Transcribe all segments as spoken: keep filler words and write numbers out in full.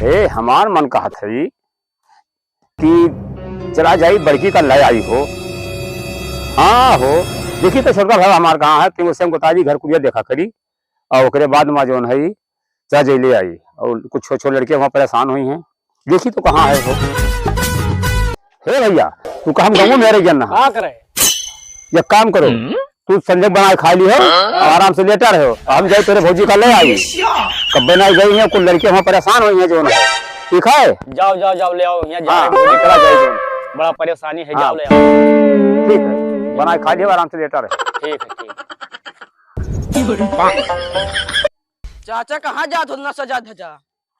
ए, हमार मन कहत है कि चला जाई, बड़की का ले आई हो। हाँ हो, देखी तो छोटका भाई हमार कहाँ है, तुम उससे हमको ताजी घर कुरिया देखा करी, और ओकरे बाद में जौन है, चला जाई ले आई। और कुछ छोट छोट लड़के वहाँ परेशान हुई हैं, देखी तो कहाँ है हो। हे भैया, तू कहाँ गाँव में रह गया ना? का करे? एक काम करो, हम्म? तू संजय बनाए खा ली हो, हाँ? और आराम से लेटा रहो, हम जाई तेरे भौजी का ले आई। कब्बे ना गई हैं, कुल लड़के वहाँ परेशान हुई हैं जौन है, ठीक है? जाओ, जाओ, जाओ, ले आओ, यहाँ जाओ, हाँ। भौजी करा जाए जौन। बड़ा परेशानी है, हाँ। जाओ, ले आओ। ठीक है, बनाए खा लियो, आराम से लेटा रहे। ठीक है, ठीक। चाचा, कहाँ जात हो इतना सजा धजा?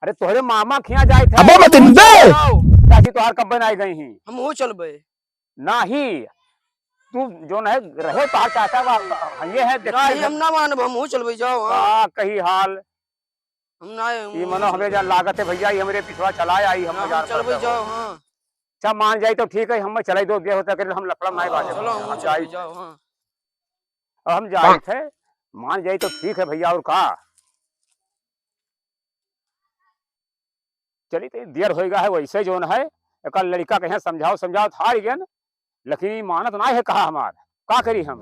अरे, तोहरे मामा खिया जाए थे। अबे, मत इंदे। जाओ। चाची तोहार कब्बे ना आई गई ही। हमहू चलबे। नाही, तू जौन है, रहो तोहार चाचा बा, ये है, देखते नहीं, हैं। हम ना मानब, हमहू चलबे, जाओ, हाँ। का कही हाल? हम ना, ई मनो हमें जा लागत है भैया, ई हमरे पिछवा चला आई, हम ना, हम बाजार चलबे, पर जाओ, हाँ। अच्छा, मान जाई तो ठीक है, हम चलाई दो, दे होता करे, हम लफड़ा नहीं बाटे। चलो, हम हम चलबे, जाई। जाओ, हाँ। अब हम जाई थे, मान जाई तो ठीक है भैया, और का? चली तो देर होइगा है, वैसे जौन है, एकर लड़का कहे समझाओ, समझाओ, हार गए न, लेकिन ई मानत ना है कहा हमार, का करी हम?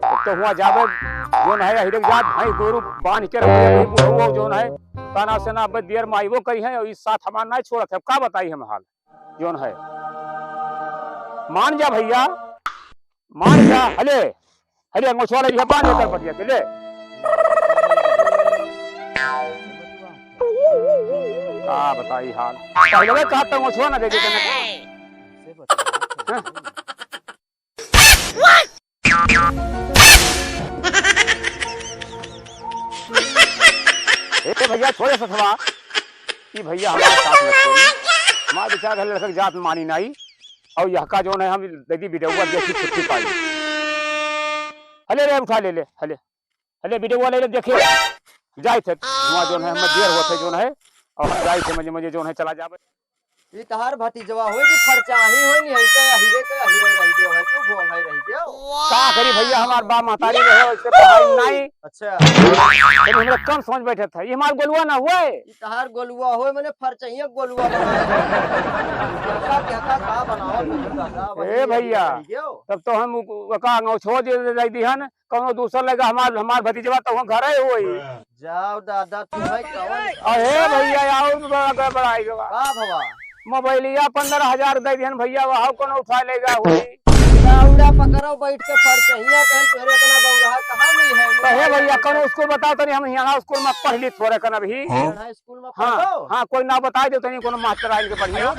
अब तो हुआ जाबे, जौन है, अहिरे के जात, भैंस गोरू बांध के रखे, अभी बुढ़ऊ जौन है, ताना से ना अब देर में आइबो करी है, और ई साथ हमार ना छोड़त है, अब का बताई हम हाल, जौन है। मान जा भैया, मान जा, हले, हले, अंगोछवा ले लिया, बांध लेकर पटिया के, ले। का बताई हाल? पहले वे कहा तो अंगोछवा ना दे देते ना। हाँ? ए भैया, छोड़े सथवा। ई भैया हमारे साथ मत छोड़ी। हमारे बेचारे घर लड़के जात मानी नाई। और यह का जौन है, हम दे दी बिडौआ, देखी छुट्टी पाई। हले रे, उठा ले ले, हले। हले बिडौआ ले ले, देखे। जाए थे, वहाँ जौन है, हम देर होते जौन है, और हम जाए थे, मजे मजे जौन है, चला जाबे। ई तहार भतीजवा होई कि फरचाही होई, नहीं है के अहिरे के अहिरे रह गयो है, तू भोल है रह गयो। का करी भैया, हमार बाप महतारी रहे, इससे पढ़ाई नहीं। अच्छा। लेकिन हमरा कम समझ बैठे था, ये हमार गोलुआ ना हुए। ई तहार गोलुआ होई, मने फरचाही गोलुआ बना। का, का, का बनाओ, का, का, ए भैया, रह गयो। तब तो हम उ-, ओका अंगोछो दे, दे, दे दिहन, कौनो दूसर लगा, हमार, हमार भतीजवा तो वहाँ घरे होई। जाओ दादा, तू है कौन? अरे भैया, आओ तो बड़ा गड़बड़ाई गवा। का भवा? मोबाइलिया पन्द्रह हजार दे दिहन भैया, वहाँ कौनो उठा लेगा होई। दौड़ा पकड़ो बैठ के फरचहिया, कहीं तोरे इतना बौरहा कहाँ नहीं है? तो हे भैया, कौनो स्कूल बताओ तनी, हम यहाँ स्कूल में पढ़ली थोड़े कन अभी। हाँ? यहाँ स्कूल में हाँ, पढ़ो? हाँ, कोई नाम बताई दो तनी, कौनो मास्टर आइन के बढ़िया।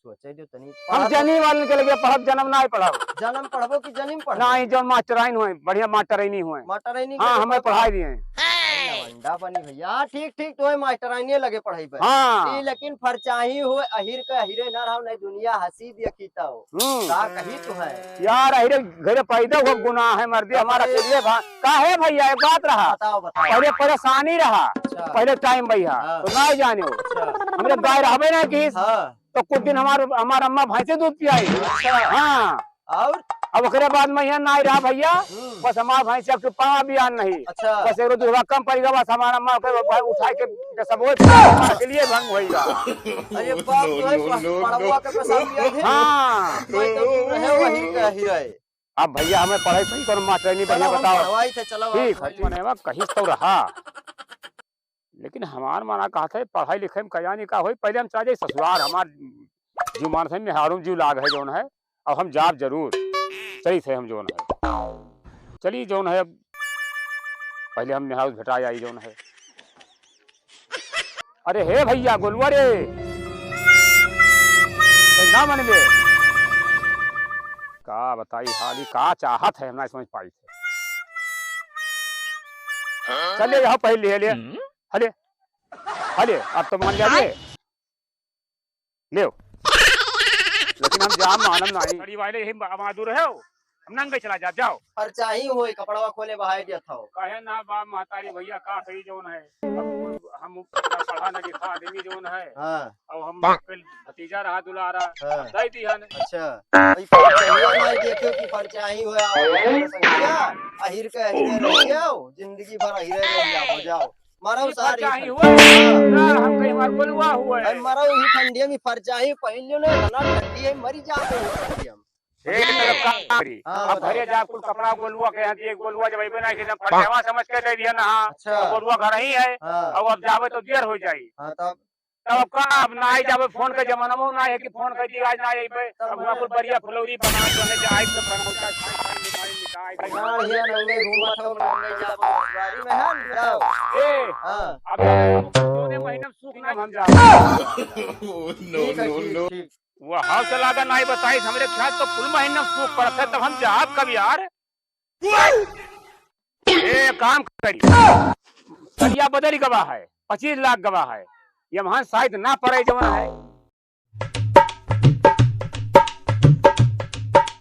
सोचे जो तनी हम पढ़ा तो जनी वालन के लगे पढ़ब, जनम नाहीं पढ़ब। जनम पढ़बो कि जनिम पढ़बो? नाहीं, जौन मास्टराइन होए, बढ़िया मास्टराइनी होए। मास्टराइनी के हाँ, लगे हमें पढ़ाई दिए। लवंडा बनी भैया। हाँ, ठीक, ठीक, तोहे मास्टराइनिये लगे पढ़ाई पे। हाँ। ई लेकिन फरचाही होए, अहिर के अहिरे ना रहो, नहीं दुनिया हंसी देखी तो। हम्म। का कही तू है? यार, अहिरे घरे पैदा हुआ गुनाह है, मर्दे, हमारा अरे। के लिए भा-, का है भैया, एक बात रहा। बताओ, बताओ। पहले परेशानी रहा, अच्छा। पहले टाइम भैया, हाँ। तो ना जाने हो। अच्छा। हमरे गाय रहबे ना की। हाँ। तो कुछ दिन हमार, हमार अम्मा भैंसे दूध पियाई। अच्छा। हाँ। और? अब ओकरे बाद में यहाँ ना रहा भैया, हम्म। बस हमार भैंस के पाँव भी आन नहीं। अच्छा। बस एगो दूधवा कम पड़ गया, बस हमार अम्मा के भाई उठाए के, के सब वो के लिए भंग होइगा। अरे बाप रे, नो, नो, नो, पड़वा नो। के पसंद किया थे। हाँ। मैं तो तू रहे वही कही रहे। अब भैया हमें पढ़ाई सही कौन मास्टर नहीं बढ़िया चलो हम बताओ। पढ़वाई थे, चलो ठीक, आप मने बा कहीं तो रहा। लेकिन हमार माना कहत है, पढ़ाई लिखाई में का जानी का होई, पहले हम चला जाई ससुरार, हमार जीव मानत है, मेहरारू में जीव लाग है जौन है, अब हम जाब जरूर, चली थे हम जौन है, चली जौन है, अब पहले हम मेहरारू भेटा जाई जौन है। अरे हे भैया, गोलुआ रे, ए, ना मनबे, का बताई हाली, का चाहत है, हम ना समझ पाई थे। चल ले, यहाँ पहले ले, ले। हम्म? हले, हले, अब तो मान जा रे। ले। लेकिन हम जाम मानम नाही। गाड़ी वाले यही बहादुर है, हम नंगे चला जाब, जाओ। फरचाही होए, कपड़वा खोले बहाए दिया था। कहे ना बा महतारी भैया, का कही जौन है। अब हम पढ़ा न लिखा आदमी जौन है। हाँ। अब हम कल भतीजा रहा दुलारा, हाँ। दे दिहन। अच्छा। भाई फरचाही ना देखे कि फरचाही होए, आओ, संख्या, अहिर के अहिर रह जाओ, जिंदगी भर अहिर रह जाओ, हो जाओ। मरऊ ई सारी फरचाही ठंड। हुए। हाँ। ना, हम कहीं हमार गोलुआ हुए। अरे मरऊ ही ठंडिया में फरचाही पहिन लियो ना, इतना ठंडी है, मरी जाते हो ठंडिया में। हे, मतलब का करी? हाँ, अब बताओ। घरे जाब कुल कपड़ा गोलुआ के यहाँ दिए, गोलुआ जब अइबे ना कि जब फरचावा समझ के दे दिया ना, अच्छा। तो गोलुआ घर ही है। हाँ। अब, अब जाबे तो देर हो जाई। हाँ, तब? तब अब का, अब ना आई जाबे, फोन के जमाना में ना है कि फोन कर दी, आज ना अइबे। तब अब हुआ ना। कुल बढ़िया फुलौरी बना के उन्हें जाए तो बनौता खाए, खाए, मिठाई, मिठाई। बढ़िया नंगे घूमत हो, नंगे जाबे ससुरारी में, हाँ, जाओ। ए, हाँ। अब तोने महीना में सूख ना हम जाबे। No, ठीक है, no, ठीक, no। ठीक। वो हाव से लागा नाई बताई, हमरे ख्याल तो कुल महीना में सूख पड़त है, तब हम जाब कब यार? ए, काम करी, करिया बदल गवा है, पच्चीस लाख गवा है, ये वहां शायद ना पड़े जवन है।